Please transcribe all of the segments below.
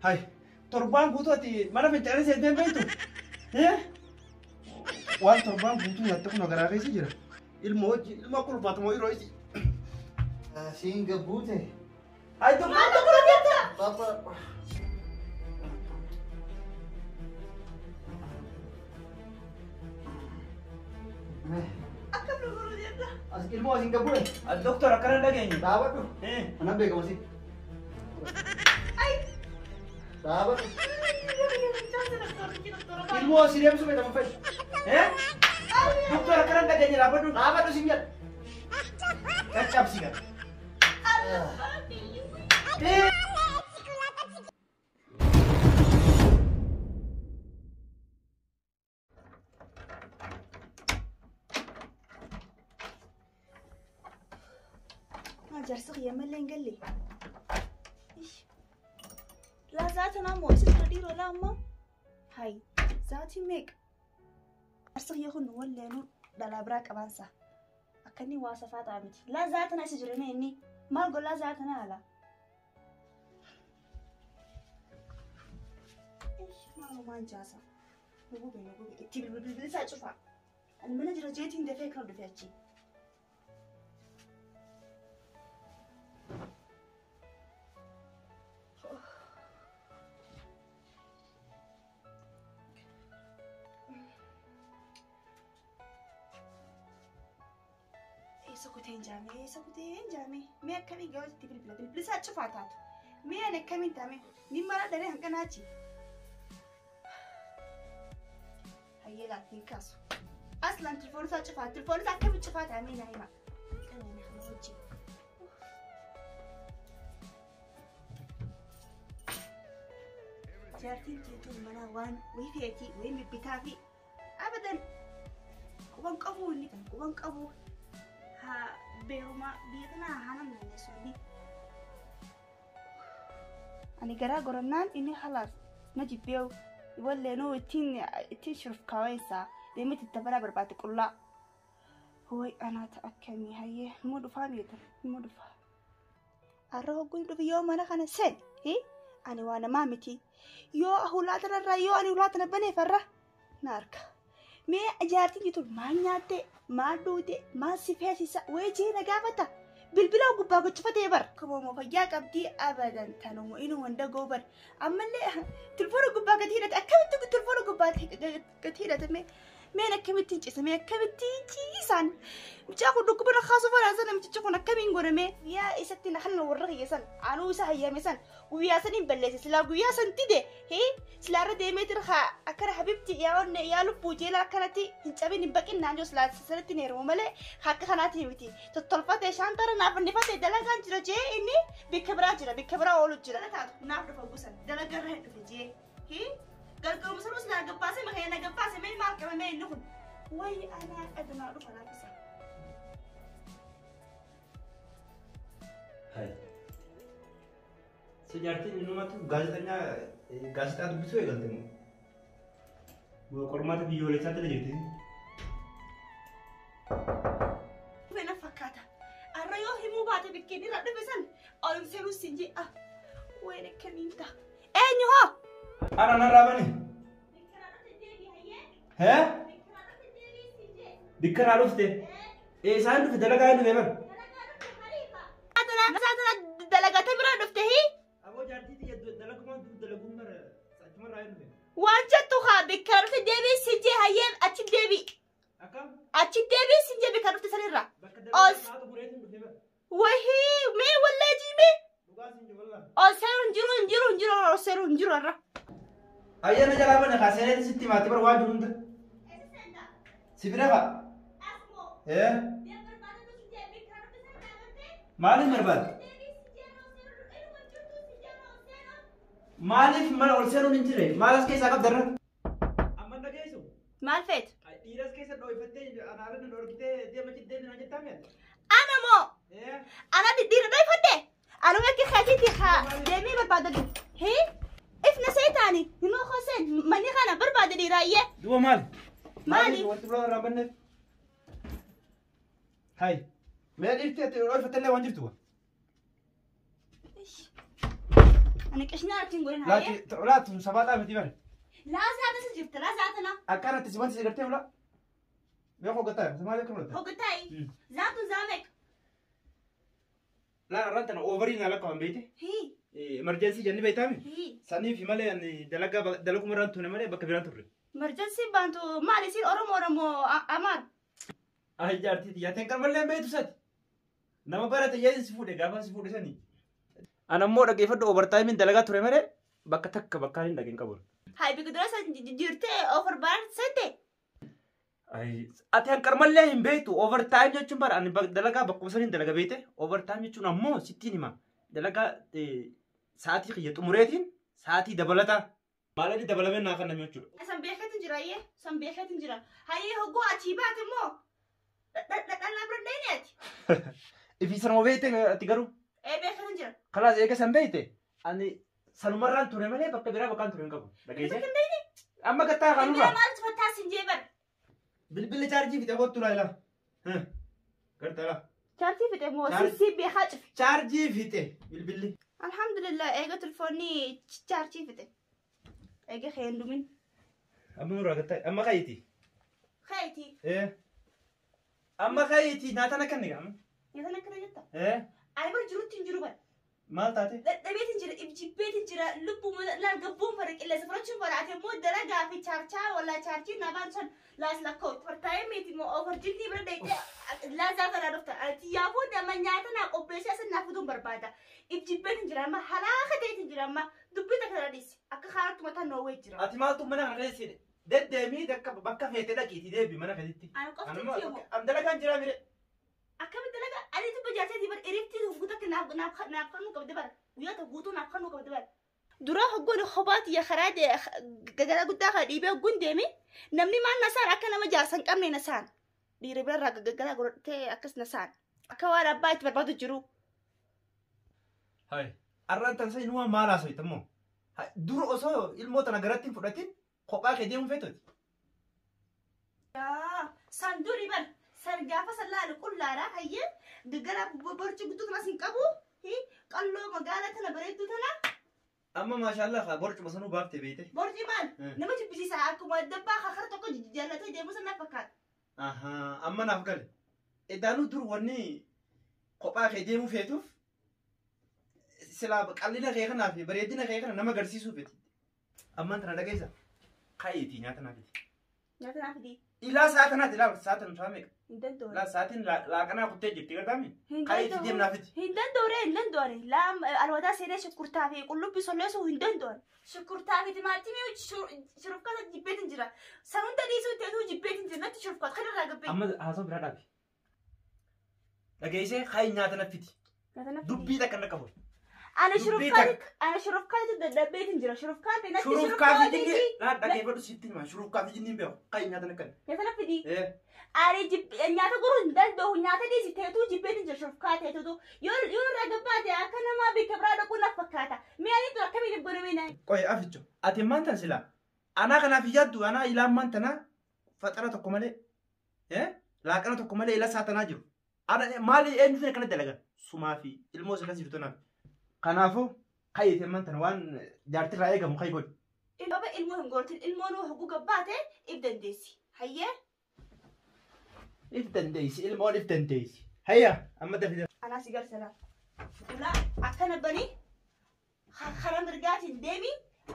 Hay torbaan guutuu ati mana fincaanii seentee hin beektu? Waan torbaan guutuu nyaatte kun garaa keessa jira. Ilmoo hojii ilmoo akka ulfaatu moo yeroo isi. Siin gabbuute. Hay torbaan tokko jetta. Papa. Akkam nu godhu jetta? As ilmoo asiin gabbuute. Ati doktor akkana dhageenye. Dhaabadhu. Anaan beekama si. Dhaabadhu. Ilmoo asii deemsu beekama fedhu. Doktor akkana dhageenye dhaabadhu. Dhaabadhu siin jedha. Caccabsi gara. Jaarsi kiyya mallee hin galle. Laa zaata namoo isa jira dhiiroo laa ammoo. Hay zaati meeqa? Jaarsi kiyya kun walleenuu dhalaa biraa qabaansa. Akka inni waa safaa ta'a miti. Laa zaata na isa jira mee inni maal gollaa zaata na ala. Maalumaan jaasa. Nu gube nu gube itti bilbilbilsaa cufaa. Ani mana jira jeetiin dafee kan dhufe achi. Eessa kuteen jaame? Eessa kuteen jaame? Mee akkamiin gabaatti bilbila? Bilbilli isaa cufaa taatu. Mee ani akkamiin taame? Ni mara dharee hanqanaachi. Hayyee laal hin kaasu. Aslaan telefoon isaa cufaa. Telefoon isaa akkamiin cufaa taame naa hima. Qananii kana wajjin. Jaartiin jechuun mana waan wayii feetii wayii bibbitaa fi abadan quban qabu inni kan quban qabu. Haa beeruma biyya kanaa haala naannessu inni. Ani garaa gorannaan inni halaas na jibbeewu walleenuu ittiin ittiin shurufkaaweensaa deemee itti dabalaa barbaade qullaa. Way anaata akkamii hayyee immoo dhufaa beektan immoo dhufaa. Har'a hogguun dhufi yoo mana kana seen ani waa namaa miti yoo hulaa tanarraa yoo ani hulaa tana baneef har'a na arga. Mee jaartiin jitu maal nyaatte maal dhuute maal si feesisa wayii jee na gaafata. Bilbila gubbaa gochifatee bar. Akkuma fayyaa qabdii abadan tanuma inuma dagoo bar. Ammallee telefoona gubbaa gadi hidhate akkamitti telefoona gubbaa gadi hidhate mee meen akkamitti hin ciise mee akkamitti hin ciisaan. Mucaa kun dhukkuba na kaasuu fadhaa sana mucichi kun akkamiin godhame. Guyyaa isatti na hanna warra kiyya san anuu isa hayyame san guyyaa san hin balleesse silaa guyyaa san dide silaa irra deemee jira haa akkana habibti yaa onne yaa lubbuu jeela akkanatti hin cabin hin baqin naan jiru silaa sanatti hin heerumu malee akka kanaati miti tottolfatee shaantara naaf fannifatee dalagaan jira jee inni bikka biraa jira bikka biraa oolu jira. Taatu naaf dhufa gusan dalagarra hin dhufe jee gargaaruma sanus naa gabbaase makee na gabbaase mee maal qaba mee inni kun wayi anaa adanaa dhufa laafisa. Hay. Si jaartiin innumatu gaazexanyaa gaazexaa dubbisuu eegalte moo? Qormaata biyyoolessaatti illee jirti. Dhufe na fakkaata. Har'a yoo himuu baate bikkeen irra dhufe san ol seenuu siin jee ah wayi akkamiin ta'a. Eenyu hoo? Ana narraa bane. Hee? Bikka naa dhufte. Isaan dhufe dalagaa hin dhufe bara. Dalagatee bira dhufte hii? Aboo jaartii tiyya dalaguma dalaguu mara achumarraa hin dhufe. Waan jettu haa bikka dhufte deebii siin jee hayyee achi deebii. Akkam? Achi deebii siin jee bikka dhufte sanirra. Bakka dalagaa haatu bureetiin dhufe bara. Wahii mee wallee jiimee? Dhugaa siin jiru wallah. Ol seenuu hin jiru hin jiru hin jiru ol seenuu hin jiru har'a. Ayyaana jalaa bane kaa seeneeti sitti himaatti bara waan jiru hunda. Si bira fa'a. Maaliif barbaadde? Maaliif mana ol seenuun hin jirre? Maal as keessaa qabda irra? Amma dhageessu? Maal feet? Dhiiras keessa dhooyfattee anaarra nu dhorkitee deema deemina jettaa mi'a? Ana moo? Ana dhiira dhooyfadde? Anuma akka keetiitti haa deemee barbaada. Hii? Ifna seetaani hinoo hoseen manni kana barbaada dhiiraayyee. Duuba maali? Maali? Wanti biraa irraa banneef. Hai. Mee dhiirti ati dhooyfattellee waan jirtu? Ani qishnaa ittiin godhin hayyee. Laati laatu sabaaxaa miti bare. Laa zaata si jirta laa zaata na. Akkanatti si wanti si gartee ulaa. Beeku hoggataa maal akka mul'ata? Hoggatayi. Zaatu zaamek. Laa irraan tana oovarii naa lakkaa'an beeyte. Hii. Emergency jenni beeytaami? Hii. Saniif malee ani dalagaa dalaguma irraan turre malee bakka biraan turre. Emergency baantu maali siin Oromoo Oromoo Amaar. Ay jaartii xiyyaa kan mallee beeytu sati. Nama barate yaadin si fuudhe gaafa si fuudhe sanii. Ana immoo dhaggeeffadhu overtime dalagaa ture malee bakka takka bakka hin dhageen qabu. Hai biqiltoota san jirtee over baar sente. Ati hanqarmallee hin beektu overtime jechuun bara ani dalagaa bakkuma saniin dalaga beekte overtime jechuun ammoo sittiin hima dalagaa sa'aatii kiyya xumureetiin sa'aatii dabalataa maalanii dabalamee naa kan namni jechuudha. San beekeetu jira ayyee san beekeetu jira hayyee hoggoo achii baate immoo dhadhaa bira dheeni ati. Ifi sanuma beekte ati garuu. Ee beekeetu jira. Kalaas eega san beekte ani sanumarraan ture malee bakka biraa bakkaan ture hin qabu. Dhageessee. Amma gattaa kanurraa. Bilbila maaltu fattaa siin jee bara. Bilbilli chaarjii fixe kottu laa ilaa. Garta laa. Chaarjii fixe moo sisii beekaa cufe. Chaarjii fixe bilbilli. Alhamdulillah eega telefoonni chaarjii fixe. Eega heendumin. Amma nurraa gattaa amma kaayiti. Kaayiti. Amma kaayiti nyaata akka inni gaama. Nyaata akkana jetta. Ani bara jirutti hin jiru bara. Maal taate? Dadhabeetiin jira, ibjibbeetiin jira, lubbuu laal gabbuun fara qilleensa fudhachuun fara ati immoo dalagaa fi chaarchaa wallaa chaarjii nabaan sun laas lakkoo fartaa'ee miti immoo ofarjinni bira deeqee laazaa kanaa dhufta. Ati yaafuu nama nyaata naa qopheessee asin naa fiduun barbaada. Ibjibbeetiin jira amma halaaka ta'eetiin jira amma dubbii takka kana dhiisi akka haaraatti mataa noowwee jira. Ati maaltu mana kana keessa deddeemii bakka feete dhaqiitii deebi mana keessatti. Ani qofti yommuu. Am dalagaan jira mire. Akkamitti dalagaa ani tubba jaarseetii bara iriftii guutuu naaf naaf naaf kennuu qabdi bara guyyaa tokko guutuu naaf kennuu qabdi bara. Dura hoggoon kophaati yaa karaa gagaraa guddaa kana dhiibee hogguun deeme namni maal nasaan akka nama jaarsa hin qabne nasaan dhiira birarraa gagaraa godhatee akkas nasaan akka waan abbaa itti barbaadu jiru. Hai arraan tan sanii waan maal haasofta immoo dura osoo ilmoo tana garatti hin fudhatin kophaa kee deemuu feetoti. San duri bara. San gaafa san laalu qullaadha hayyee gaggara borci guutuu kanas hin qabu qalloo magaalaa tana bareedduu tana. Amma maashaallah haa borcuma sanuu baaftee beeyte. Borci maal nama jibbisiisa akkuma dabbaa kakara tokko jaallatee deemu sana fakkaata. Amma naaf gale. Edaanuu dur wanni kophaa kee deemuu feetuuf silaa qallina kee kanaa fi bareedina kee kana nama agarsiisuu feeti. Ammaan tana dhageessa kaayeetii nyaata naaf fidi. Nyaata naaf fidi. Ilaa sa'a kanaati ilaa sa'a tan sa'a meeqa? Hin danda'u. Ilaa sa'aatiin laaqanaa kuttee jirti gargaami? Kaayeetii deem naaf fidi. Hin danda'u hin danda'u. Laa alwadaa seenee shukkurtaa fi qullubbii solleesuu hin danda'u. Shukkurtaa fi timaatimii shurufkata jibbeetiin jira. San hunda dhiisuu ta'etu jibbeetiin jira. Natti shurufkata kanarraa gabbee. Amma haasoo biraa dhaabi. Dhageessee kaayi nyaata naaf fidi. Nyaata naaf fidi. Dubbii takka na qabu. Ana shurufkaati shurufkaati dadhabbeetiin jira. Shurufkaati natti shurufkaati jinni laa dhaggeeffadhu sitti hima shurufkaati jinni hin beeku kaayi nyaata nakkan. Nyaata na fidi. Ani nyaata guruu hin danda'u nyaata dhiisi ta'etu jibbeetiin jira shurufkaa ta'etu yoo irraa gabbaate akka namaa beeka biraa dhaquu naaf fakkaata. Mi'a ani tura akkamiin godhamee naa. Qoy aficho ati maal tan silaa anaa kanaaf yaaddu anaa ilaan maan tanaa faxara tokko malee laaqana tokko malee ila saatanaa jiru. Ana maali eenyutu akkana dalaga sumaa fi ilmoo isa kan jirtu naaf. Kanaafuu kaayitee man tana waan jaartirraa eegamu kaayi godhi. Ilma ilmoo hin gortin ilmoon hogguu gabbaate if dandeessi. Hayyee. If dandeessi ilmoon if dandeessi. Hayya amma dafi. Anaa si garsala. Ulaa akkana bani karaa mirgaatiin deemi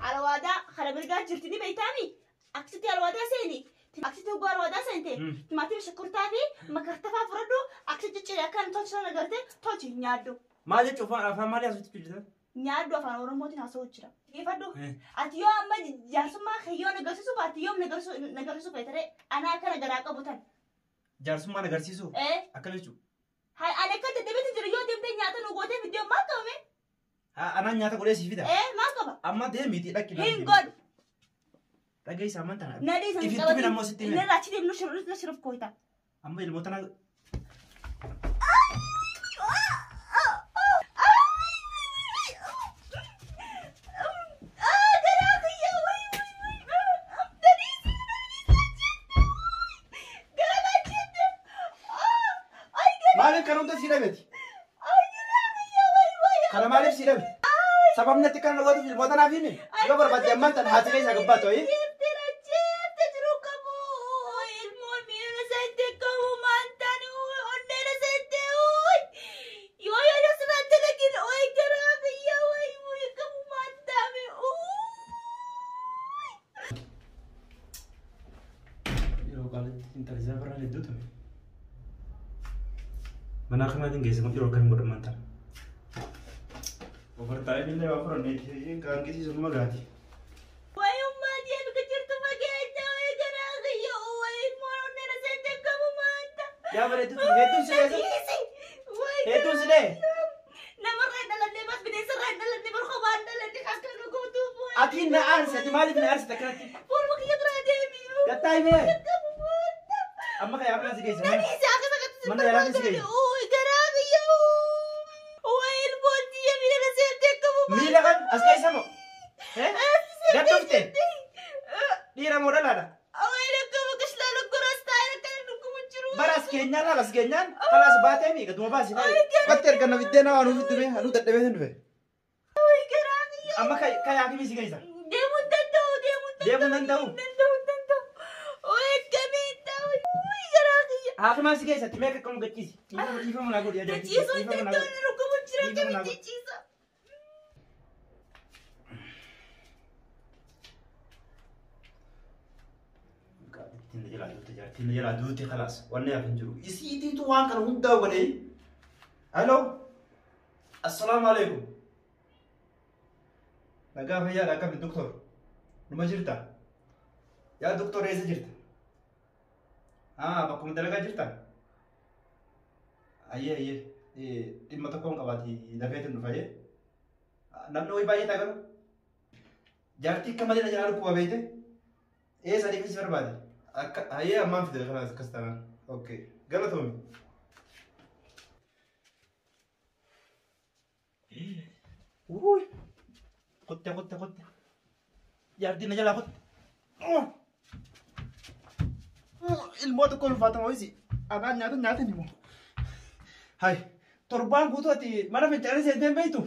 alwaadaa karaa mirgaa jirti ni beeytaami akkasitti alwaadaa seeni. Akkasitti hogguu alwaadaa seente timaatima shukkurtaa fi makartafaa fudhadhu akkasitti cicciree akkaan tolchan agartee tolchi nyaaddu. Maal jechuun afaan maalii haasoftu jirta? Nyaaddu afaan Oromootiin haasa'u jira. Dhiifadhu. Ati yoo amma jaarsummaa kiyyoo nagarsiisuu baate yoom nagarsiisuu feetaree anaa akkana garaa qabu tan. Jaarsummaa nagarsiisuu? Akkam jechuun? Ani akka dadhabeetti jira yoo deemtee nyaata nu gootee fiddee maal qabame? Anaan nyaata godhee sii fida? Maal qaba? Amma deemiitii dhaqi. Hin godhu. Dhageessa ammaan tana. Na dhiisan Ifitti min ammoo sitti hime. Inni irraa achi deemnu shuruf kooyta. Amma ilmoo tana Maaliif kan hunda sii dhabeti? Kana maaliif sii dhabe? Sababni ati kana gootuuf ilmoo tanaaf himi. Yoo barbaadde ammaan tan haati keessa gabbaatu ayi. Jeefte jiru qabu. Ilmoon miira seente qabu maantaan onneera seente. Yoo yoo siraan dalagin oyi garaa biyya wayi wayi qabu maantaame. Yeroo qaalitti intalli isaa biraan hedduu tume. Mana akkamaatiin geesse kun yeroo akkamii godhaman ta'a. Obartaa'ee billee waa furanneeti kan gisiisu numa gaati. Wayummaa deemka jirtu fageenya wayi garaa biyya wayi ilmoon onneera seente qabu maanta. Yaa bareedduu tume hedduun si leessa. Hedduun si lee. Namarraa hin dhalanne bas bineensarraa hin dhalanne bar kophaa hin dhalanne akka nu gootuuf. Ati na aarsite ati maaliif na aarsite akkanatti? Fuulma kiyya biraa deemi. Gattaa himee. Qabu maanta. Amma kan yaablaan si geesse. Nani si akka sakatti Mana yaalaa si geesse. Uy garaa biyya. Uy ilmoon tiyya miila seente qabu maanta. Miila kan as keessa moo? Gad dhufte? Dhiira moo dhalaadha? Uy rakkoo kashlaa lokkoraas taa'ee akkana dhukkuba jiru. Bara as keenyaan laala as keenyaan kalaas baatee miiga duma baasi baay'ee. Bakki erga na fiddee na waan nuuf dhufe anuu dadhabee hin dhufe. Uy garaa biyya. Amma kan yaakimii si geessa. Deemuu hin danda'u deemuu hin Deemuu hin danda'u? Danda'u hin danda'u. Uy akkamiin ta'u. Uy garaa biyya. Haakimaan si geessa timee akka qabu gachiisi. Dhiifama naa godhi ajaa'ibsiisi. Ciisuu hin Dhiifama naa danda'u godhi. dhukkuba jira Dhiifama naa akkamitti godhi. ciisa. Jaartiin jalaa duute jaartiin jalaa duute khalaas wanni hafe hin jiru. Isiitiitu waan kana hundaa godhee. Halo. Assalaamu alaikum. Nagaa fayyaadha akkami doktor? Numa jirta? Yaa doktor eessa jirta? Haa bakkuma dalagaa jirta? Ayyee ayyee dhimma tokkoon qabaati dafeetiin dhufa ayyee. Namni wayii baay'ee ta'a garuu. Jaartii akka malee na jalaa dhukkuba beekte? Ee sadiif si barbaade? Akka ayyee ammaan fide kanaas akkas taanaan. Okay galatoomi. Wuuy. Kutte kutte kutte. Jaartiin na jalaa kutte. Ilmoo tokko ulfaatama ho'isi. Anaan nyaata nyaata ni moo. Hai torbaan guutuu ati mana fincaanii seentee hin beektu?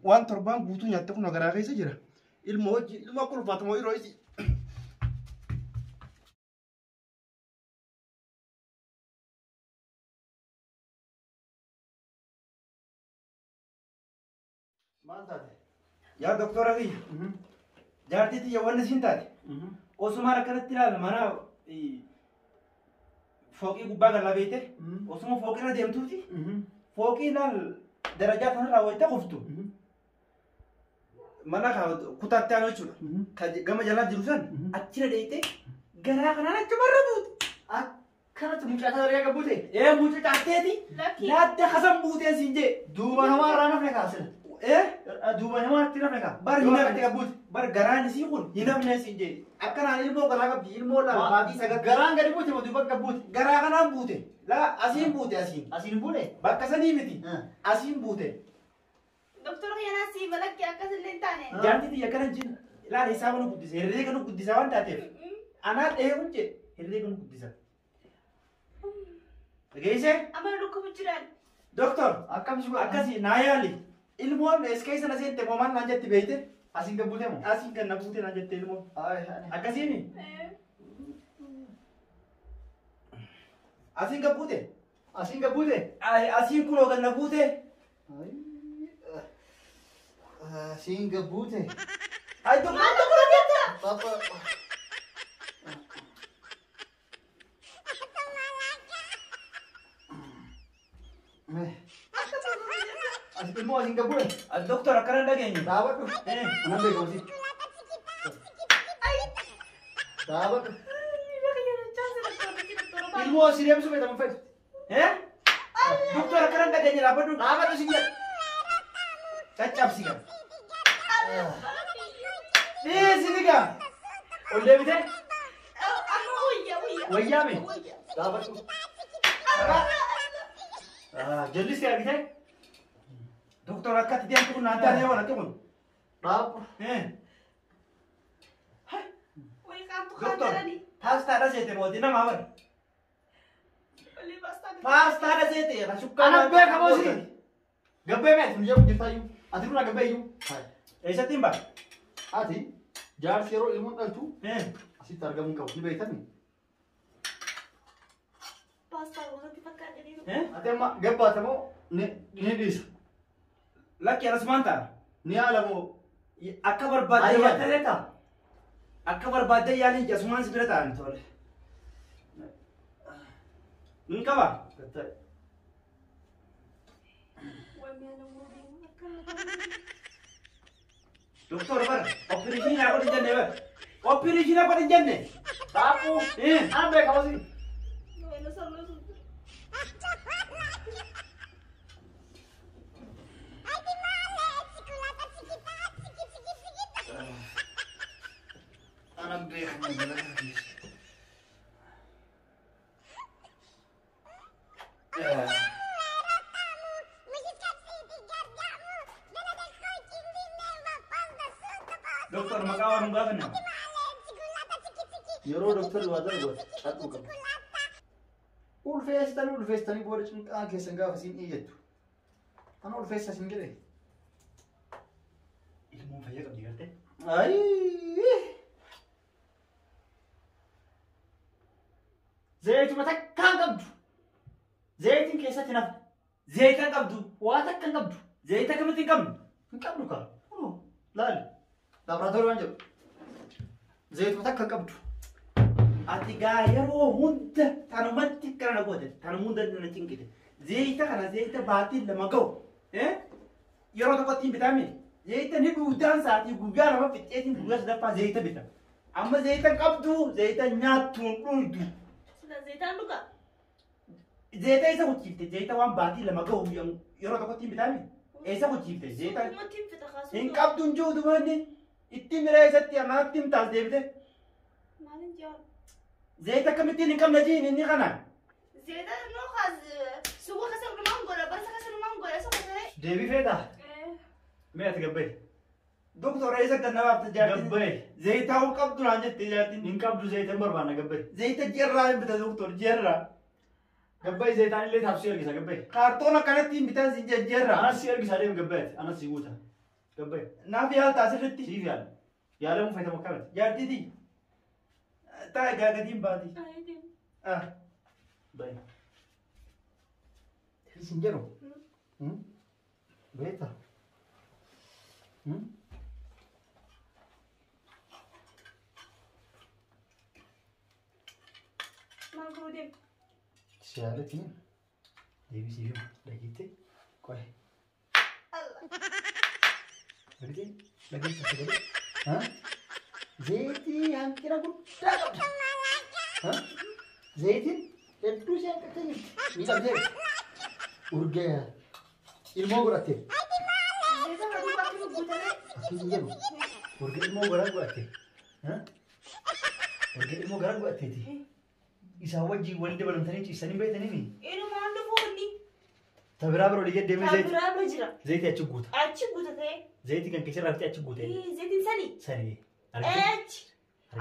Waan torbaan guutuu nyaatte kun garaa keessa jira. Ilmoo hojii ilmoo akka ulfaatama yeroo isi. Maal taate? Yaa doktora kiyya. Jaartii tiyya wanni siin taate. Osumaan akkanatti ilaala mana fooqii gubbaa galaa beekte. Osuma fooqii irra deemtuuti. Fooqii ilaal darajaa kanarraa wayita qoftu. Mana kutaatti aanu jechuudha. Kan gama jalaa jiru san achirra deeyite garaa kanaan achumarra buute. Akkanatti mucaa darajaa gabbuute? Ee mucaa caatteeti. Lakki. Laadda hasan buuteen siin jee. Duuba namaa irraa nafne kaasila. Ee Duuba namaatti nafne kaa. Bar Yoo hin akkatti hafne gabbuute. Bar garaan isii kun hin hafne siin jee. Akkanaan ilmoo garaa qabdi ilmoo lama baatii sagal. Garaan gadi buute moo duuba gabbuute? Garaa kanaan buute. Laa asiin buute asiin. Asiin hin buune? Bakka sanii miti. Asiin buute. Doktora kiyyanaa si balaqqee akkasillee hin taane. Jaartii tiyya akkana jin ilaala isaa nu guddise herreega nu guddisa waan taateef. Anaa dheehuun jee herreega nu guddisa. Dhageessee? Amma dhukkuba jiraan. Doktor Akkam si godha? akkasii naa yaali. Ilmoon es keessa na seente moo maal naan jetti beekte? Asiin gabbuute moo? Asiin kan na buute naan jette ilmoon. Akkasiimi? Asiin gad buute? Asiin gabbuute? Asiin kunoo kan na buute? Asiin gabbuute. Ay doktor. Maal doktora jetta? Papa. As ilmoo asiin gabbuute. Doktor akkana hin dhageenye. Dhaabadhu. Anan beekamu si. Dhaabadhu. Ilmoo asii deemsuu beekamu fedhu. Doktor akkana hin dhageenye dhaabbadhu. Dhaabadhu si jedha. Caccabsi gaa. Dhiisi ni gaa. Ol deebitee? Amma wayya wayya. Wayyaame? Wayya. Dhaabadhu. Jallisee argitee? Doktor akkatti deemtu kun naan taanee waan akka kun. Dhaabadhu. Wayya qaamtu Doktor qaandarani. paastaadha seete mootii namaa bara. Olii paastaa. Paastaadha seete shukkaara. Anan beekamu si. Gabbee meetu nu jedhu jirtaayyuu. Ati dura gabbeeyyuu. Eessatti hin ba'a? Ati jaarsi yeroo ilmoon dhaltu asitti argamuu hin qabu. Ni beektani? Paastaa gootatti fakkaatanii. Ati amma gabbaate moo ni dhiisa? Lakki anasumaan ta'a. Ni yaala moo? Akka barbaadde Ayyaata. Akka barbaadde yaaliin asumaan si bira ta'an tole. Hin qaba. Doktor bar, operation aku di jenne bar. Operation aku di jenne. Tapu. Ambe kamu sih. Anak deh. Doktor makawan gafna. Yeroo doktor waa darbu cadhuu qabu. Ulfeessitanii booda cinqaa keessan gaafa siin iyyattu. Ana ulfeessa siin jedhe. Ilmoon fayyaa qabdi gartee? Ayii! Zayituma takka hin qabdu. Zayitiin keessatti nafa. Zayita hin qabdu. Waa takka hin qabdu. Zayita akkamitti hin qabnu? Hin qabdu kaa. Laali. Laaboraatoorii waan jedhu. Zayituma takka hin qabdu. Ati gaa yeroo hunda tanumatti kana goote tanuma hunda na cinqite. Zayita kana zayita baatii lama ga'u. Yeroo tokkotti hin bitame. Zayita ni dhuudaan sa'aatii guyyaa lama fixeetiin guyyaa sadaffaa zayita bita. Amma zayita qabdu zayita nyaattuun dhugdu. Zayitaan dhugaa? Zayita isa kuchiifte zayita waan baatii lama ga'u yeroo tokkotti hin bitame. Eessa kuchiifte zayita hin qabdu hin jiru dubarri itti miree isatti anaatti hin taas deebite. Maalin jiru? Zayita akkamittiin hin qabne jiin inni kana. Zayita noo kaas suuqa keessa dhumaan godha barsa keessa dhumaan godha isa godhee. Deebii feetaa? Mee ati gabbee? Doktora eessa gannabaaf jaartiin? Gabbee. Zayita hoo qabdu naan jette jaartiin. Hin qabdu zayita hin barbaanna gabbee. Zayita jeerraa hin bita doktor jeerraa. Gabbee zayitaan illee taabsii ergisa gabbee. Kaartoon akkanatti hin bitan si jeerraa. Anas si ergisa deemu gabbee anas si guuta. Gabbee. Naaf yaalta asirratti. Siif yaala. Yaalamuu fayyadamu akkamiti? Jaartiiti. Taa egaa gatiin baati. Bayi. Isin jedhu. Beektaa? Maal godhuu deemta? Siyaalatiin deebisii hima dhageette qoy. Dhageette dhageette sagalee. Zayitii hanqina guddaa qabda. Zayitiin hedduu si hanqattee jirti. Ni qabdee urgee ilmoo godhatte. Akkiin jedhu urgee ilmoo garaa godhatte. Urgee ilmoo garaa godhatteeti. Isaan wajjin waliin dabalamtanii ciisanii beektanii? Inumaan dhufuuni. Tabiraa biroo liyyee deemee zayitii. Tabiraa biroo jira. Zayitii achi guuta. Achi guuta ta'e. Zayitii kan keessarraa fixee achi guute. Zayitiin sanii. Sanii. Achi.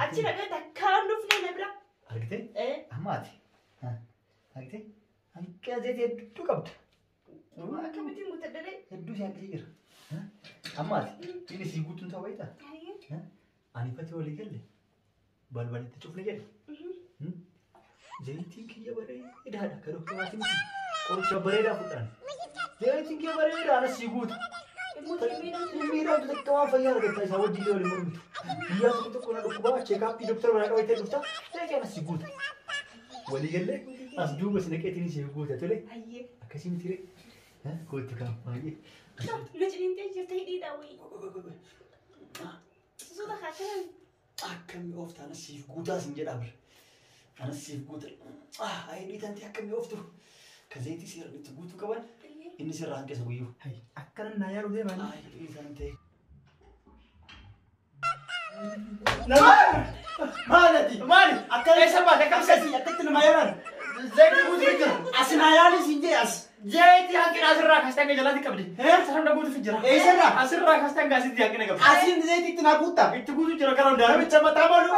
Achi dhaqee takkaan dhufne na bira. Argitee? Amma ati. Argitee? Hanqina zayitii hedduu qabda. Akkamittiin guuttadhee? Hedduu si hanqisee jira. Amma ati inni si guutuun ta'uu beektaa? Ani fatii walii galle balbalitti cufne jedhe. Zayitiin kiyya bareedaadha kan doktoraatiin qoricha bareedaa fudhaan. Zayitiin kiyya bareedaa anas si guuta. Miidhamtu takka waan fayyaa argatta isaa wajjin illee waliin mormitu. Guyyaa tokko tokko na dhukkubaa cheekaappii doktora biraa qabatee dhufta zayitii anas si guuta. Walii gallee as duuba si naqeetiin si guuta tole. Akkasii miti ree. Kootu kan baay'ee. Na ciniintee jirta hidhiidha wayii. Suuta kaakaran. Akkamii oofta anas siif guutaa sin jedhaa bira. Anas siif guuta. Hidhii tantee akkamii ooftu. Ka zayitii seeraan itti guutuu qaban inni sirraa hanqisa guyyuu. Akkana naa yaaluu deemaa. Hidhii tantee. Maalati? Maali? Akkana Eessa baate? Akkam akkasii akkatti nama yaalan. Zayitii guutuu jira. As naa yaali siin jee as. Zayitii hanqina asirraa kaastee hanga jalaatti qabdi. Sarara guutuuf jira. Eessarraa? Asirraa kaastee hanga asitti hanqina qabdi. Asiin zayitii itti naa guuttaa? Itti guutuu jira gara hundaa. Namicha mataa malu.